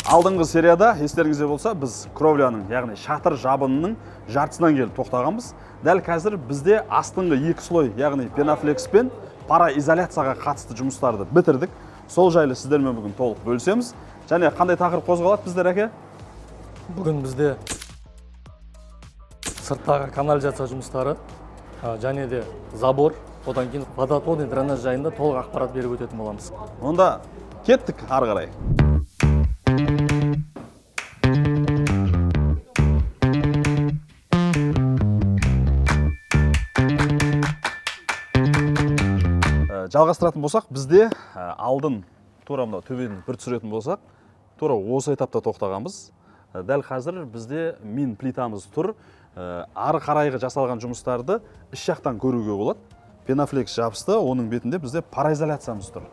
Алдыңғы серияда, естеріңізде болса, біз кровляның, яғни шатыр жабынының жартысынан келіп тоқтағанбыз. Дәл қазір бізде астыңғы екі слой, яғни пенофлекс пен параизоляцияға қатысты жұмыстарды бітірдік. Сол жайлы сіздермен бүгін толық бөлісеміз. Және қандай тақырып қозғалады біздер, әке? Бүгін бізде сырттағы канализация жұмыстары және де забор, одан кейін водоотводный дренаж жайында толық ақпарат беріп өтетін боламыз. Онда кеттік ары қарай. Жалғастыратын болсақ, бізде алдын тура мынау төбені бір түсіретін болсақ, тура осы этапта тоқтағанбыз. Дәл қазір бізде мин плитамыз тұр. Ары қарайғы жасалған жұмыстарды іш жақтан көруге болады. Пенофлекс жабысты, оның бетінде бізде параизоляциямыз тұр.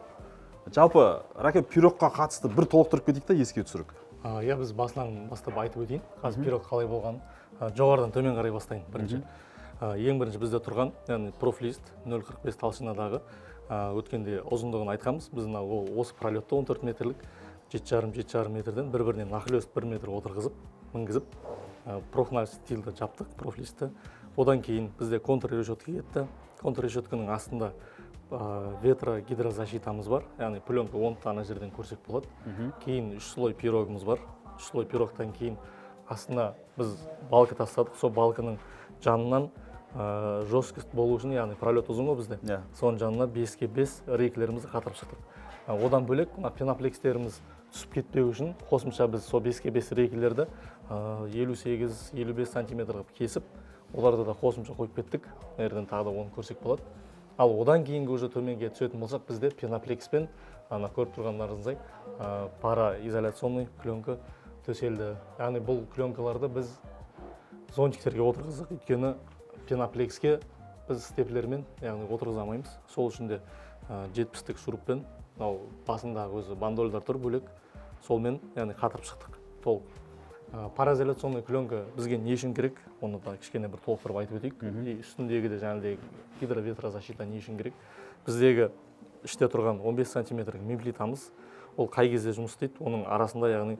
Жалпы, Раке, пирогқа қатысты бір толықтырып кетейік та, еске түсірік. Иә, біз басынан бастап айтып өтейін, қазір пирог қалай болғанын. Жоғарыдан төмен қарай бастайын бірінші. Ең бірінші бізде тұрған, яғни профлист 0,45 толщинадағы, өткенде ұзындығын айтқанбыз. Біз мына ол осы пролетті 14 метрлік 7,5 7,5 метрден бір біріне нахлёст 1 метр отырғызып, мінгізіп, профнастилді жаптық, профлистті. Одан кейін бізде контр решетка кетті. Контр решетканың астында ветро гидрозащитамыз бар, яғни пленка, оны да ана жерден көрсек болады. Кейін үш слой пирогымыз бар. Үш слой пирогтан кейін астына біз балка тастадық. Сол балканың жанынан жесткость болу үшін, яғни пролет ұзын ғой бізде, соның жанына 5-ке 5 рейкілерімізді қатырып шықтық. Одан бөлек мына пеноплекстеріміз түсіп кетпеу үшін қосымша біз сол 5-ке 5 рейкілерді 58-55 сантиметр қылып кесіп, оларды да қосымша қойып кеттік. Мына жерден тағы да оны көрсек болады. Ал одан кейінгі уже төменге түсетін болсақ, бізде пеноплекспен ана көріп тұрғандарыңыздай параизоляционный пленка төселді. Яғни бұл пленкаларды біз зонтиктерге отырғыздық, өйткені пеноплекске біз степлермен, яғни, отырғыза алмаймыз. Сол үшін де 70-тік шуруппен, мынау басындағы өзі бандольдар тұр бөлек, солмен, яғни, қатырып шықтық толық. Параизоляционный пленка бізге не үшін керек, оны да кішкене бір толықтырып айтып өтейік. И үстіндегі де жаңағыдай гидроветрозащита не үшін керек? Біздегі іште тұрған 15 сантиметрлік мин-плитамыз, ол қай кезде жұмыс істейді? Оның арасында, яғни,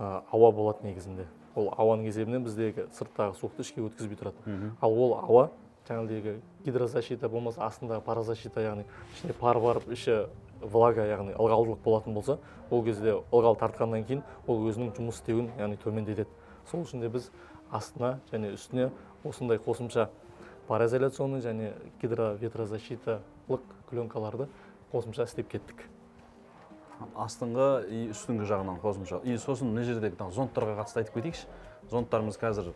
ауа болады негізінде. Ол ауаның есебінен біздегі сырттағы суықты ішке өткізбей тұрады. Ал ол ауа жаңағыдегі гидрозащита болмаса астындағы парозащита, яғни ішіне пар барып, іші влага, яғни ылғалдылық болатын болса, ол кезде ылғал тартқаннан кейін ол өзінің жұмыс істеуін, яғни, төмендетеді. Сол үшін де біз астына және үстіне осындай қосымша пароизоляционный және гидроветрозащиталық пленкаларды қосымша істеп кеттік. Астыңғы и үстіңгі жағынан қосымша. И сосын мына жердегі мына зонттарға қатысты айтып кетейікші. Зонттарымыз қазір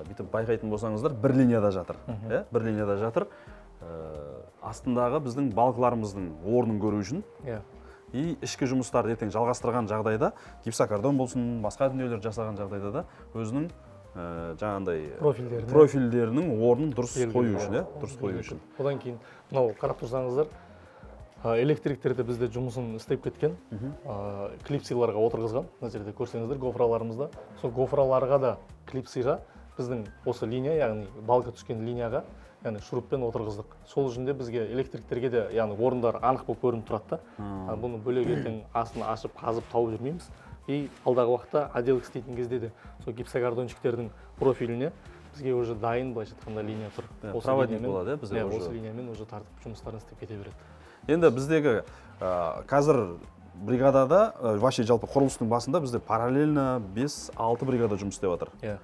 бүйтіп байқайтын болсаңыздар, бір линияда жатыр, иә, бір линияда жатыр. Астындағы біздің балкаларымыздың орнын көру үшін и ішкі жұмыстарды ертең жалғастырған жағдайда, гипсокартон болсын, басқа дүниелер жасаған жағдайда да өзінің жаңағындай профильдеріне профильдерінің орнын дұрыс белгілі қою үшін, иә, болады. дұрыс қою үшін. Одан кейін мынау қарап тұрсаңыздар, электриктер де бізде жұмысын істеп кеткен, клипсиларға отырғызған. Мына жерде көрсеңіздер, гофраларымызда, сол гофраларға да, клипсиға біздің осы линия, яғни балка түскен линияға, яғни, шуруппен отырғыздық. Сол үшін де бізге, электриктерге де, яғни, орындар анық болып көрініп тұрады да. Бұны бөлек ертең астын ашып, қазып тауып жүрмейміз. И алдағы уақытта отделка істейтін кезде де сол гипсокартончиктердің профиліне бізге уже дайын, былайша айтқанда, линия тұр. Иә, Осы проводник линиямен- болады, иә, бізде иә, уже. Осы линиямен уже тартып, жұмыстарын істеп кете береді. Енді біздегі қазір бригадада, вообще жалпы құрылыстың басында бізде параллельно 5-6 бригада жұмыс істеп жатыр.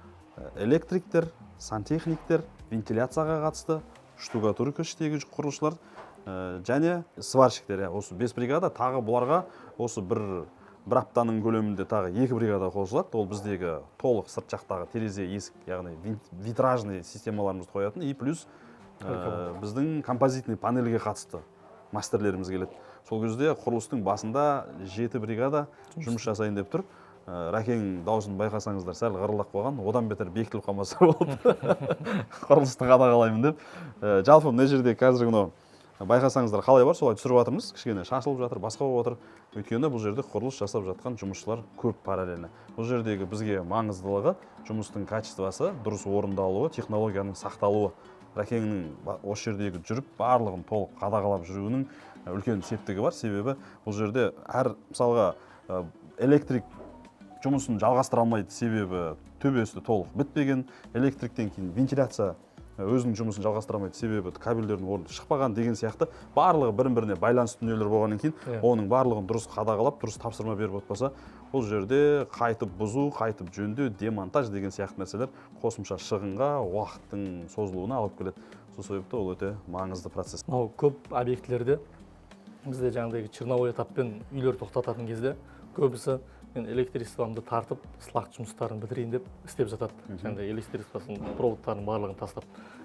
Электриктер, сантехниктер, вентиляцияға қатысты, штукатурка, іштегі құрылысшылар және сварщиктер, иә, осы бес бригада. Тағы бұларға осы бір аптаның көлемінде тағы екі бригада қосылады. Ол біздегі толық сырт жақтағы терезе, есік, яғни витражный системаларымызды қоятын и плюс біздің композитный панельге қатысты мастерлеріміз келеді. Сол кезде құрылыстың басында жеті бригада жұмыс жасайын деп тұр. Рәкең дауысын байқасаңыздар, сәл ғырылдап қойған, одан бетер бекітіліп қалмаса болды, құрылысты қадағалаймын деп. Жалпы мына жерде қазір мынау байқасаңыздар, қалай бар, солай түсіріп жатырмыз. Кішкене шашылып жатыр, басқа болып жатыр, өйткені бұл жерде құрылыс жасап жатқан жұмысшылар көп параллельно. Бұл жердегі бізге маңыздылығы — жұмыстың качествосы дұрыс орындалуы, технологияның сақталуы. Рәкеңнің осы жердегі жүріп, барлығын толық қадағалап жүруінің үлкен септігі бар. Себебі бұл жерде әр, мысалға, электрик Жұмысын жалғастыра алмайды, себебі төбесі толық бітпеген. Электриктен кейін вентиляция өзінің жұмысын жалғастыра алмайды, себебі кабельдердің орны шықпаған деген сияқты. Барлығы бірін-біріне байланысты дүниелер болғаннан кейін оның барлығын дұрыс қадағалап, дұрыс тапсырма беріп отпаса, бұл жерде қайтып бұзу, қайтып жөндеу, демонтаж деген сияқты нәрселер қосымша шығынға, уақыттың созылуына алып келеді. Сол себепті ол өте маңызды процесс. Мынау көп объектілерде бізде жаңағыдай черновой этаппен үйлер тоқтататын кезде көбісі мен электричествомды тартып сылақ жұмыстарын бітірейін деп істеп жатады. Жаңағыдай электричествосын, проводтарын барлығын тастап,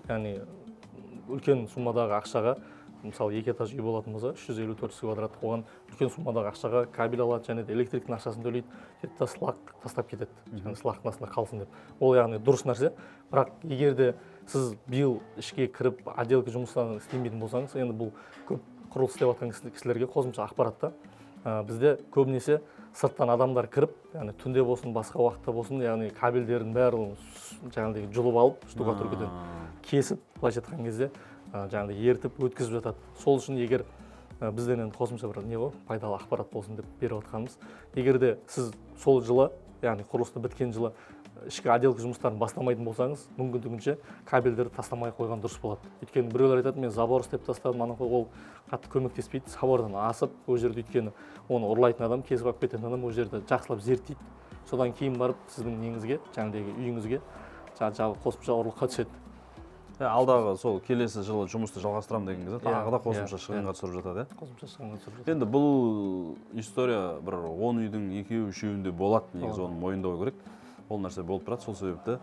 яғни үлкен суммадағы ақшаға, мысалы 2 этаж үй болатын болса, 350-400 квадрат, оған үлкен суммадағы ақшаға кабель алады және де электриктің ақшасын төлейді, сөйтіп та сылақ тастап кетеді, яғни сылақтың астында қалсын деп. Ол яғни дұрыс нәрсе, бірақ егер де сіз биыл ішке кіріп отделка жұмыстарын істемейтін болсаңыз, енді бұл көп құрылыс істеп жатқан кісілерге қосымша ақпарат та. Бізде көбінесе сырттан адамдар кіріп, яғни түнде болсын, басқа уақытта болсын, яғни кабельдердің барлығын жаңағыдай жұлып алып, штукатуркадан кесіп, былайша айтқан кезде, жаңағыдай ертіп өткізіп жатады. Сол үшін егер, бізден енді қосымша бір не ғой, пайдалы ақпарат болсын деп беріп жатқанымыз, егер де сіз сол жылы, яғни құрылысты біткен жылы ішкі отделка жұмыстарын бастамайтын болсаңыз, мүмкіндігінше кабельдерді тастамай қойған дұрыс болады. Өйткені біреулер айтады, мен забор істеп тастадым, анау ол қатты көмектеспейді, забордан асып, ол жерде өйткені оны ұрлайтын адам, кесіп алып кететін адам ол жерді жақсылап зерттейді. Содан кейін барып сіздің неңізге, жаңағыдай үйіңізге қосымша ұрлыққа түседі. Алдағы сол келесі жылы жұмысты жалғастырамын деген кезде тағы да қосымша шығынға түсіріп жатады, иә? Қосымша шығынға түсіріп жатады. Енді бұл история бір 10 үйдің екеуі, үшеуінде болады, негізі оны мойындау керек. Ол нәрсе болып тұрады. Сол себепті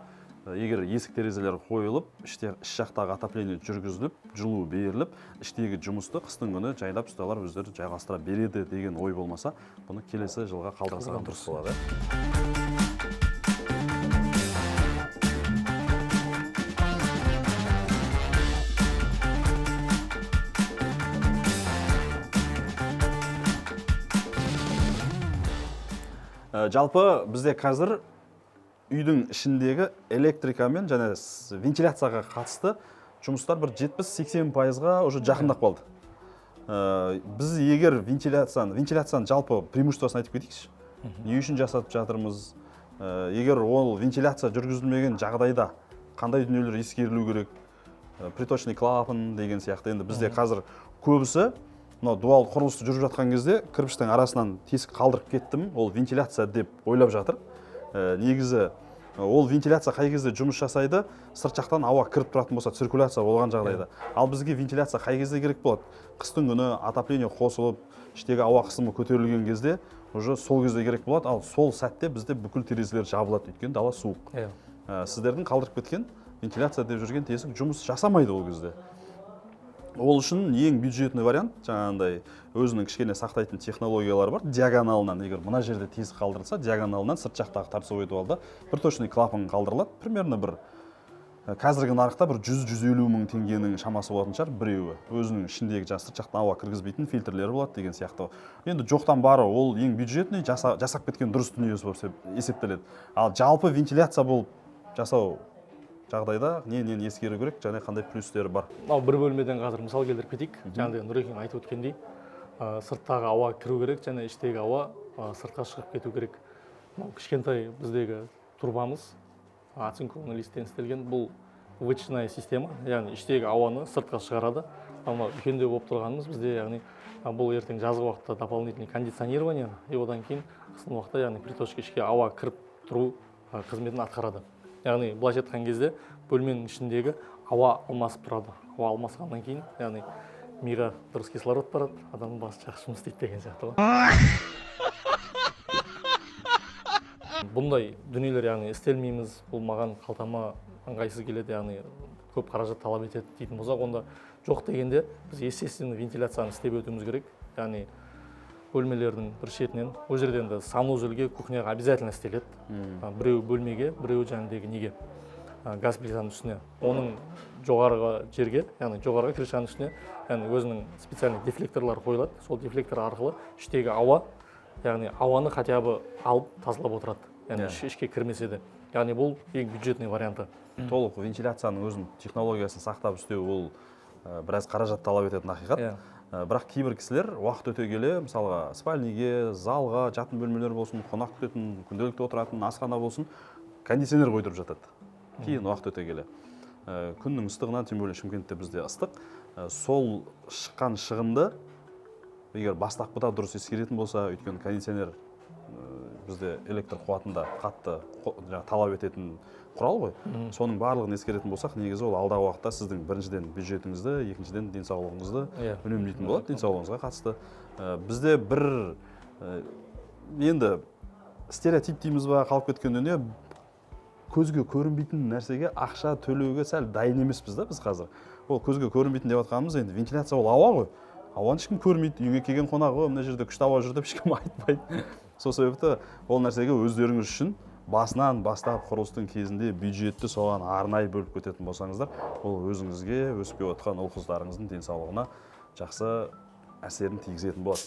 егер есік терезелер қойылып, іш жақтағы отопление жүргізіліп, жылу беріліп, іштегі жұмысты қыстың күні жайлап ұсталар өздері жайғастыра береді деген ой болмаса, бұны келесі жылға қалдыра салған дұрыс болады. Жалпы бізде қазір үйдің ішіндегі электрикамен және вентиляцияға қатысты жұмыстар бір жетпіс-сексен пайызға уже жақындап қалды. Біз егер вентиляцияны жалпы преимуществосын айтып кетейікші. Не үшін жасатып жатырмыз? Егер ол вентиляция жүргізілмеген жағдайда қандай дүниелер ескерілу керек? Приточный клапан деген сияқты. Енді бізде қазір көбісі мынау дуал құрылысты жүріп жатқан кезде кірпіштің арасынан тесік қалдырып кеттім, ол вентиляция деп ойлап жатыр. Негізі ол вентиляция қай кезде жұмыс жасайды? Сырт жақтан ауа кіріп тұратын болса, циркуляция болған жағдайда. Ал бізге вентиляция қай кезде керек болады? Қыстың күні отопление қосылып, іштегі ауа қысымы көтерілген кезде уже сол кезде керек болады. Ал сол сәтте бізде бүкіл терезелер жабылады, өйткені дала суық. Сіздердің қалдырып кеткен вентиляция деп жүрген тесік жұмыс жасамайды ол кезде. Ол үшін ең бюджетный вариант, жаңағындай өзінің кішкене сақтайтын технологиялары бар. Диагоналынан, егер мына жерде тесік қалдырылса, диагоналынан сырт жақтағы торцевой дуалда приточный клапан қалдырылады. Примерно бір қазіргі нарықта бір жүз-жүз елу мың теңгенің шамасы болатын шығар біреуі. Өзінің ішіндегі жаңа сырт жақтан ауа кіргізбейтін фильтрлері болады деген сияқты. Енді жоқтан бары ол ең бюджетный, жасап кеткен дұрыс дүниесі болып есептеледі. Ал жалпы вентиляция болып жасау жағдайда не-нені ескеру керек және қандай плюстері бар? Мынау бір бөлмеден қазір мысал келтіріп кетейік. Жаңағыдай Нұрекең айтып өткендей, сырттағы ауа кіру керек және іштегі ауа, сыртқа шығып кету керек. Мынау кішкентай біздегі трубамыз оцинкованный листтен істелген, бұл вытяжная система, яғни іштегі ауаны сыртқа шығарады. Ал мынау үлкендеу болып тұрғанымыз бізде, яғни, бұл ертең жазғы уақытта дополнительный кондиционирование, и одан кейін қыстың уақытта, яғни приточка ішке ауа кіріп тұру, қызметін атқарады. Яғни былайша айтқан кезде бөлменің ішіндегі ауа алмасып тұрады. Ауа алмасқаннан кейін, яғни миға дұрыс кислород барады, адамның басы жақсы жұмыс істейді деген сияқты ғой. Бұндай дүниелер, яғни істелмейміз, бұл маған қалтама ыңғайсыз келеді, яғни көп қаражат талап етеді дейтін болсақ, онда жоқ дегенде біз естественный вентиляцияны істеп өтуіміз керек. Яғни бөлмелердің бір шетінен, ол жерде енді санузелге, кухняға обязательно істеледі. Біреуі бөлмеге, біреуі жаңағыдегі неге, газ плитаның үстіне. Оның жоғарғы жерге, яғни жоғарғы крышаның үстіне, яғни өзінің специальный дефлекторлары қойылады. Сол дефлектор арқылы іштегі ауа, яғни ауаны хотя бы алып тазалап отырады. Яғни ішке кірмесе де. Яғни бұл ең бюджетный варианты. Толық вентиляцияның өзінің технологиясын сақтап істеу ол, біраз қаражат талап ететін ақиқат. Бірақ кейбір кісілер уақыт өте келе, мысалға, спальниге, залға, жатын бөлмелер болсын, қонақ күтетін, күнделікті отыратын асхана болсын, кондиционер қойдырып жатады. Кейін уақыт өте келе. Күннің ыстығынан, тем более Шымкентте бізде ыстық, сол шыққан шығынды егер бастапқыда дұрыс ескеретін болса, өйткені кондиционер бізде электр қуатында қатты жаңағы талап ететін құрал ғой. Соның барлығын ескеретін болсақ, негізі ол алдағы уақытта сіздің біріншіден бюджетіңізді, екіншіден денсаулығыңызды үнемдейтін болады, денсаулығыңызға қатысты. Бізде бір енді стереотип дейміз ба, қалып кеткен дүние, көзге көрінбейтін нәрсеге ақша төлеуге сәл дайын емеспіз да біз қазір. Ол көзге көрінбейтін деп жатқанымыз енді вентиляция ол ауа ғой. Ауаны ешкім көрмейді, үйге келген қонақ, мына жерде күшті ауа жүр деп ешкім айтпайды. Сол себепті ол нәрсеге өздеріңіз үшін басынан бастап құрылыстың кезінде бюджетті соған арнайы бөліп кететін болсаңыздар, ол өзіңізге, өсіп келе жатқан ұл қыздарыңыздың денсаулығына жақсы әсерін тигізетін болады.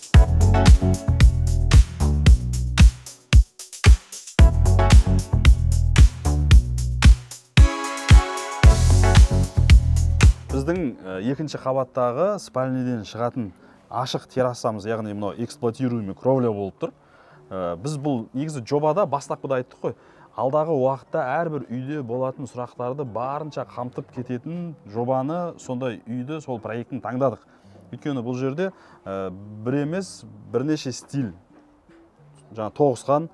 Біздің екінші қабаттағы спальныйден шығатын ашық террасамыз, яғни мынау эксплуатируемый кровля болып тұр. Біз бұл негізі жобада бастапқыда айттық қой, алдағы уақытта әрбір үйде болатын сұрақтарды барынша қамтып кететін жобаны, сондай үйді, сол проектін таңдадық. Өйткені бұл жерде бір емес, бірнеше стиль жаңа тоғысқан,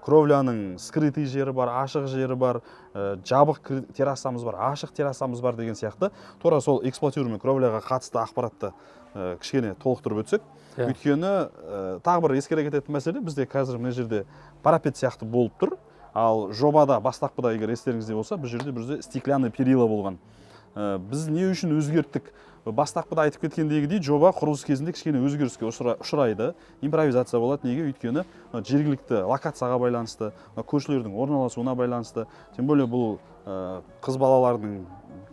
кровляның скрытый жері бар, ашық жері бар, жабық террасамыз бар, ашық террасамыз бар деген сияқты. Тура сол эксплуатируемый кровляға қатысты ақпаратты кішкене толықтырып өтсек. Өйткені тағы бір ескере кететін мәселе, бізде қазір мына жерде парапет сияқты болып тұр. Ал жобада бастапқыда, егер естеріңізде болса, бұл жерде бізде стеклянный перила болған. Біз не үшін өзгерттік? Бастапқыда айтып кеткендегідей, жоба құрылыс кезінде кішкене өзгеріске ұшырайды, импровизация болады. Неге? Өйткені мына жергілікті локацияға байланысты, мына көршілердің орналасуына байланысты, тем более бұл қыз балалардың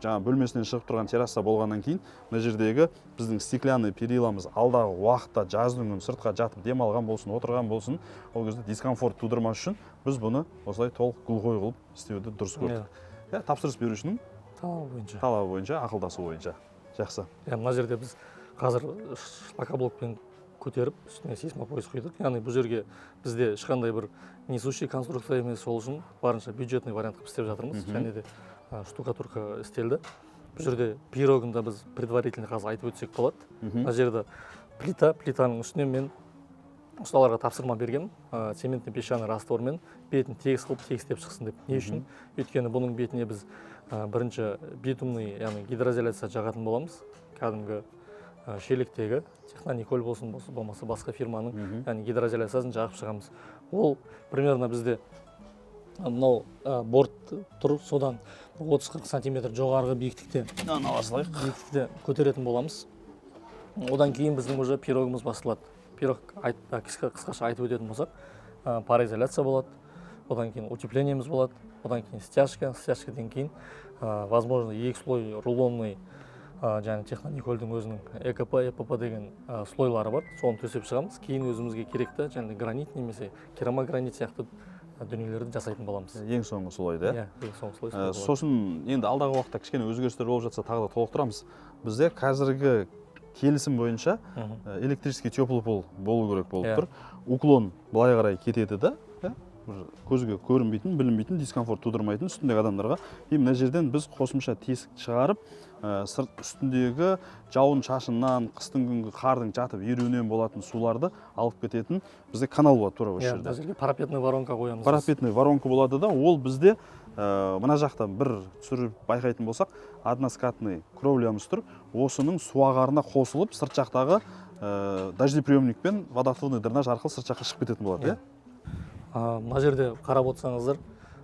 жаңа бөлмесінен шығып тұрған терраса болғаннан кейін мына жердегі біздің стеклянный периламыз алдағы уақытта жаздың күні сыртқа жатып демалған болсын, отырған болсын, ол кезде дискомфорт тудырмас үшін біз бұны осылай толық глухой қылып істеуді дұрыс көрдік. Тапсырыс берушінің талабы бойынша. Талабы бойынша, ақылдасу бойынша. Жақсы. Мына жерде біз қазір шлакоблокпен көтеріп, үстіне сейсмопояс құйдық. Яғни бұл жерге бізде ешқандай бір несущий конструкция емес, сол үшін барынша бюджетный вариант қылып істеп жатырмыз. Және де штукатурка істелді. Бұл жерде пирогында біз предварительно қазір айтып өтсек болады. Мына жерде плита, плитаның үстіне мен ұсталарға тапсырма бергенмін, цементный песчаный раствормен бетін тегіс қылып тегістеп шықсын деп. Не үшін? Өйткені бұның бетіне біз бірінші битумный, яғни гидроизоляция жағатын боламыз. Кәдімгі шелектегі Технониколь болсын, болмаса басқа фирманың, яғни гидроизоляциясын жағып шығамыз. Ол примерно бізде мынау борт тұр, содан 30-40 сантиметр жоғарғы биіктікте, Мынаны ала салайық. биіктікте көтеретін боламыз. Одан кейін біздің уже пирогымыз басталады. Пирог қысқаша айтып өтетін болсақ, пароизоляция болады, одан кейін утеплениеміз болады, одан кейін стяжка, стяжкадан кейін, возможно, екі слой рулонный, және Техноникольдің өзінің ЭКП, ЭПП деген слойлары бар, соны төсеп шығамыз. Кейін өзімізге керекті және гранит немесе керамогранит сияқты дүниелерді жасайтын боламыз. Ең соңғы слойды, иә? Иә, ең соңғы слой солай болады. Сосын енді алдағы уақытта кішкене өзгерістер болып жатса тағы да толықтырамыз. Бізде қазіргі келісім бойынша электрический теплый пол болу керек болып тұр. Уклон былай қарай кетеді да, иә? Бір көзге көрінбейтін, білінбейтін, дискомфорт тудырмайтын үстіндегі адамдарға. И мына жерден біз қосымша тесік шығарып, сырт үстіндегі жауын шашыннан, қыстың күнгі қардың жатып еруінен болатын суларды алып кететін бізде канал болады тура осы Иә, жерде. мына жерге парапетный воронка қоямыз біз. Парапетный воронка болады да, ол бізде мына жақтан бір түсіріп байқайтын болсақ, односкатный кровлямыз тұр. Осының су ағарына қосылып, сырт жақтағы дождеприемник пен водоотводный дренаж арқылы сырт жаққа шығып кететін болады, иә? Мына жерде қарап отырсаңыздар,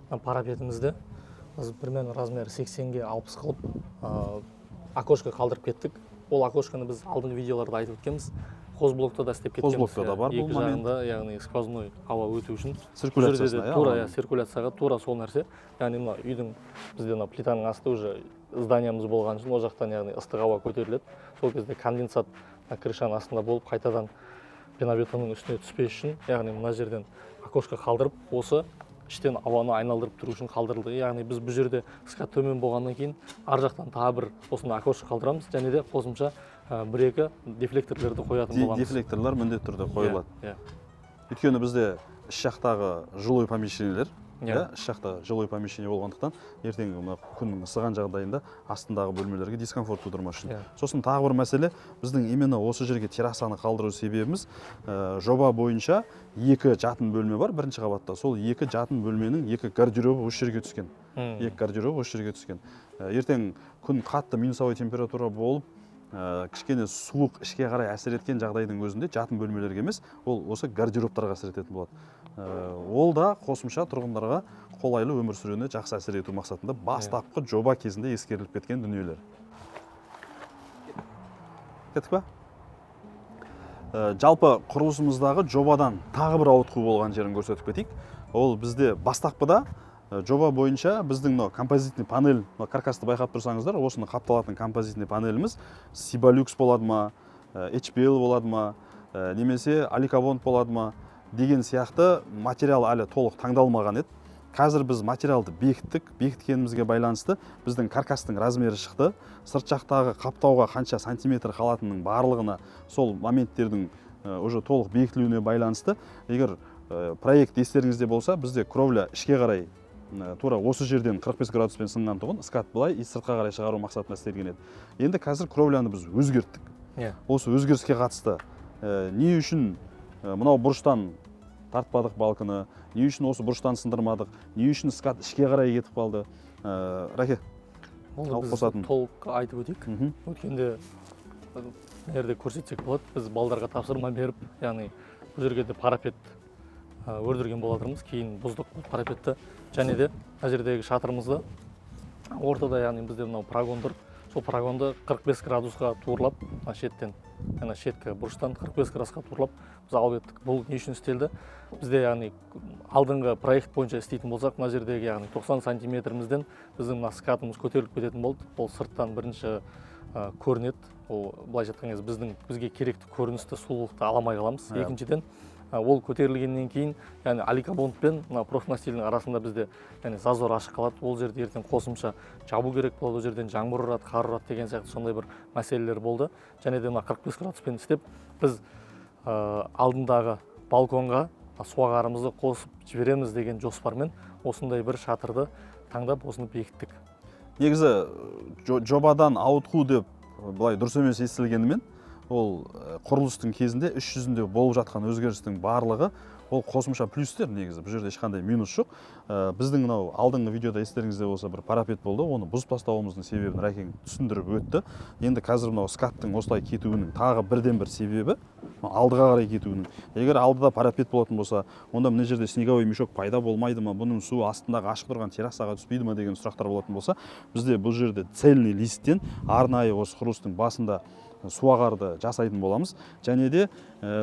мына парапетімізде біз примерно размері сексенге алпыс қылып, окошко қалдырып кеттік. Ол окошканы біз алдыңғы видеоларда айтып өткенбіз. Хозблокта да істеп кеткенбіз. Хозблокта да бар бұл Екі момент. жағында, яғни сквозной ауа өту үшін. Циркуляциясына, Бұл жерде де иә, тура, ауаның. иә, циркуляцияға тура сол нәрсе. Яғни мына үйдің бізде мына плитаның асты уже зданиямыз болған үшін ол жақтан, яғни ыстық ауа көтеріледі. Сол кезде конденсат мына крышаның астында болып қайтадан пенобетонның үстіне түспес үшін, яғни мына жерден окошко қалдырып, осы іштен ауаны айналдырып тұру үшін қалдырылды. Яғни біз бұл жерде скат төмен болғаннан кейін ар жақтан тағы бір осындай окошко қалдырамыз және де қосымша бір екі дефлекторлерді қоятын боламыз. Дефлекторлар міндетті түрде қойылады. Иә. Өйткені бізде іш жақтағы жилой помещениелер, Иә. иә, іш жақта жилой помещение болғандықтан, ертеңгі мына күннің ысыған жағдайында астындағы бөлмелерге дискомфорт тудырмас үшін. Сосын тағы бір мәселе, біздің именно осы жерге террасаны қалдыру себебіміз, жоба бойынша екі жатын бөлме бар бірінші қабатта. Сол екі жатын бөлменің екі гардеробы осы жерге түскен. Екі гардероб осы жерге түскен. Ертең күн қатты минусовой температура болып, кішкене суық ішке қарай әсер еткен жағдайдың өзінде жатын бөлмелерге емес, ол осы гардеробтарға әсер ететін болады. Ол да қосымша тұрғындарға қолайлы өмір сүруіне жақсы әсер ету мақсатында бастапқы жоба кезінде ескеріліп кеткен дүниелер. Кеттік па? Жалпы құрылысымыздағы жобадан тағы бір ауытқу болған жерін көрсетіп кетейік. Ол бізде бастапқыда жоба бойынша біздің мынау композитный панель, мына каркасты байқап тұрсаңыздар, осыны қапталатын композитный панеліміз Сибалюкс болады ма, HPL болады ма, немесе Аликабонд болады ма деген сияқты материал әлі толық таңдалмаған еді. Қазір біз материалды бекіттік. Бекіткенімізге байланысты біздің каркастың размері шықты. Сырт жақтағы қаптауға қанша сантиметр қалатынының барлығына сол моменттердің уже толық бекітілуіне байланысты, егер проект естеріңізде болса, бізде кровля ішке қарай тура осы жерден 45 градуспен сынған тұғын, скат былай и сыртқа қарай шығару мақсатында істелген еді. Енді қазір кровляны біз өзгерттік. Осы өзгеріске қатысты не үшін мынау бұрыштан тартпадық балкыны, не үшін осы бұрыштан сындырмадық, не үшін скат ішке қарай кетіп қалды? Рәке, Оны алып біз қосатын. толық айтып өтейік. Өткенде мына жерде көрсетсек болады, біз балдарға тапсырма беріп, яғни бұл жерге де парапет өрдірген болатынбыз, кейін бұздық бұл парапетті. Және де мына жердегі шатырымызды ортада, яғни бізде мынау прогон тұр, сол прогонды 45 градусқа турлап, мына шеттен, ана шеткі бұрыштан 45 градусқа турлап біз алып кеттік. Бұл не үшін істелді? Бізде, яғни алдыңғы проект бойынша істейтін болсақ, мына жердегі, яғни 90 сантиметрімізден біздің мына скатымыз көтеріліп кететін болды. Ол сырттан бірінші көрінеді. Ол былайша айтқан кезде бізге керекті көріністі, сұлулықты ала алмай қаламыз. Екіншіден, ол көтерілгеннен кейін, яғни аликабонд пен мына профнастильдің арасында бізде, яғни зазор ашық қалады. Ол жерде ертең қосымша жабу керек болады, ол жерден жаңбыр ұрады, қар ұрады деген сияқты сондай бір мәселелер болды. Және де мына 45 градуспен істеп, біз алдындағы балконға суағарымызды қосып жібереміз деген жоспармен осындай бір шатырды таңдап, осыны бекіттік. Негізі жобадан ауытқу деп былай дұрыс емес естілгенімен, ол құрылыстың кезінде іс жүзінде болып жатқан өзгерістің барлығы ол қосымша плюстер. Негізі бұл жерде ешқандай минус жоқ. Біздің мынау алдыңғы видеода естеріңізде болса, бір парапет болды, оны бұзып тастауымыздың себебін Рәкең түсіндіріп өтті. Енді қазір мынау скаттың осылай кетуінің тағы бірден бір себебі мынау алдыға қарай кетуінің. Егер алдыда парапет болатын болса, онда мына жерде снеговой мешок пайда болмайды ма, бұның суы астындағы ашық тұрған террасаға түспейді ма деген сұрақтар болатын болса, бізде бұл жерде цельный листтен арнайы осы құрылыстың басында суағарды жасайтын боламыз. Және де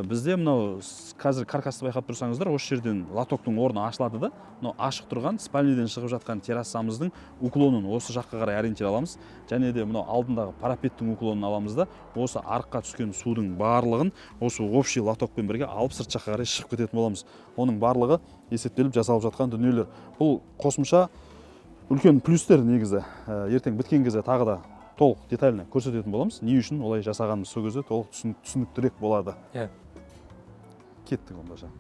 бізде мынау қазір каркасты байқап тұрсаңыздар, осы жерден лотоктың орны ашылады да, мынау ашық тұрған спальныйден шығып жатқан террасамыздың уклонын осы жаққа қарай ориентир аламыз. Және де мынау алдындағы парапеттің уклонын аламыз да, осы арыққа түскен судың барлығын осы общий лотокпен бірге алып сырт жаққа қарай шығып кететін боламыз. Оның барлығы есептеліп жасалып жатқан дүниелер. Бұл қосымша үлкен плюстер негізі. Ертең біткен кезде тағы да толық детально көрсететін боламыз, не үшін олай жасағанымыз, сол кезде толық түсініктірек болады. Кеттік онда.